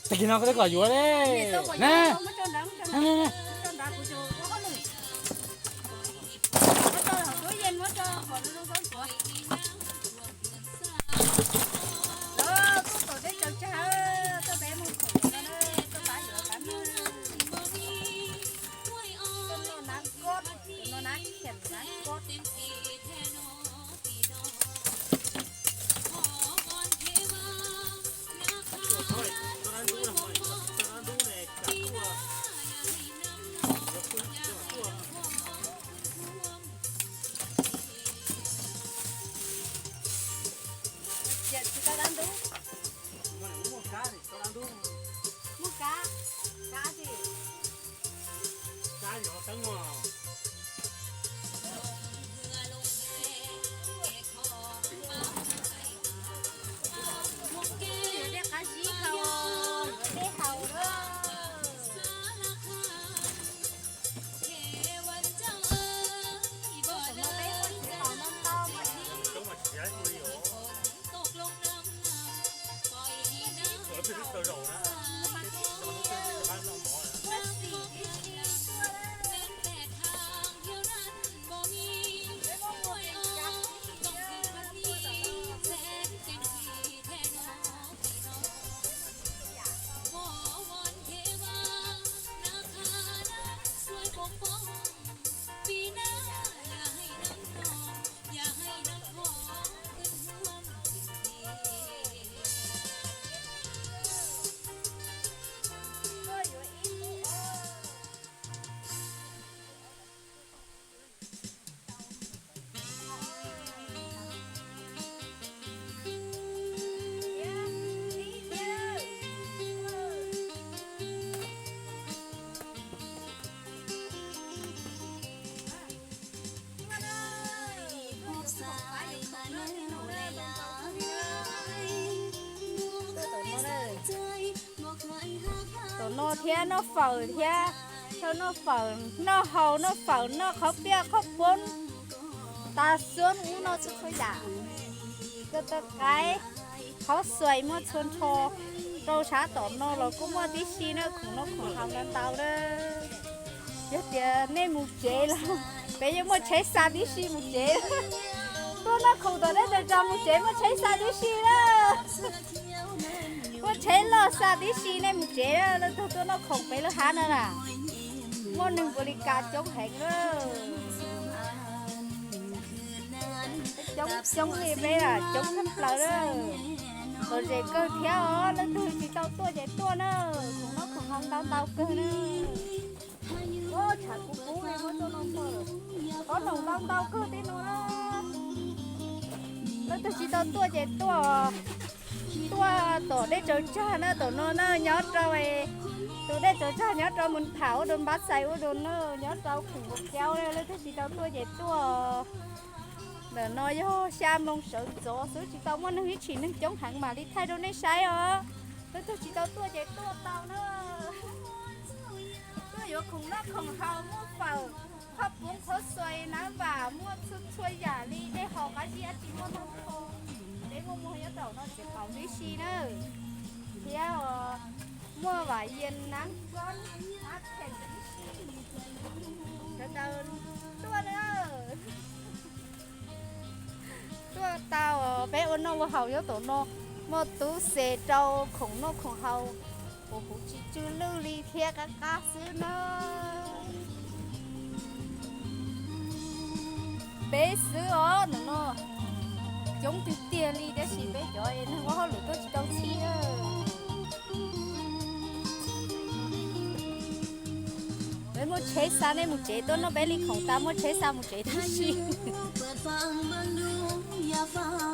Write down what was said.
Tag kis no koj twb kom yuav li na. Muaj kab, kab, kab yog teeb os. Yuav dej qab zib haus, yuav dej haus lawm. Tom no thiab noj fawm thiab, thawj noj fawm, noj haus noj fawm, noj qhov piaj qhov poob, tas xub ub noj txhua txhua yam. Koj tau qaib, qhov xuais muaj txhua nrho, rau sab tom no los kuj muaj tib si na, khoom noj khoom haus ntau ntau na. Yog tias nej mus tsev los peb yuav muaj tsheb xa tib si mus tsev. Tuaj noj khoom tom dej tawg zog mus tsev muaj tsheb xa tib si na. Muaj tsheb loj xa tib si nej mus tsev, leej twg tuaj noj khoom peb lub hav no na. Muaj neeg npaum li cas coob heev lawm. Coob coob li peb a, coob tshaj plaws lawm. Lom zem kawg thiab os, leej twg tsis tau tuaj ces tuaj na, khoom noj khoom haus ntau ntau kawg na. Tshav kub kub li muab tuaj noj tag, qoob loo ntau ntau kawg tej no na. Leej twg tsis tau tuaj ces tuaj, tuaj tom dej tsaws tsag na, tom no na nyob rau, tus dej tsaws tsag nyob rau mus tham ua dua npab xais ua dua na, nyob rau khoom ua kiaub, leej twg tsis tau tuaj ces tuaj. Ntawm no yog xya moo sawv ntxov xwb, tsis tau muaj neeg ib tshim, neeg coob heev mam li thaij rau nej saib os. Leej twg tsis tau tuaj ces tuaj tau na. Tuaj yuav khoom noj khoom haus, muaj fawm, qhov poob qhov xuais, nab vam, muaj txhua txhua yam li dej haus qab zib dab tsi muaj tag nrho. Peb muaj muag nyob rau no txiv qaum tib si na, thiab muaj vam yees nab kob, nab kheem tib si. Sawv daws tuaj na. Tuaj tau, peb ua noj ua haus nyob tom no, muaj tub xes rau khoom noj khoom haus, huv huv tsis tsw lwj li thiab qab qab xwb na. Peb xwb os, ntawm no coob tiag tiag li, tab sis peb cov neeg ua hauj lwm tuaj tsis tau txhij na. Peb muaj tsheb xa nej mus tsev, tuaj noj peb li khoom tas muaj tsheb xa mus tsev tib si.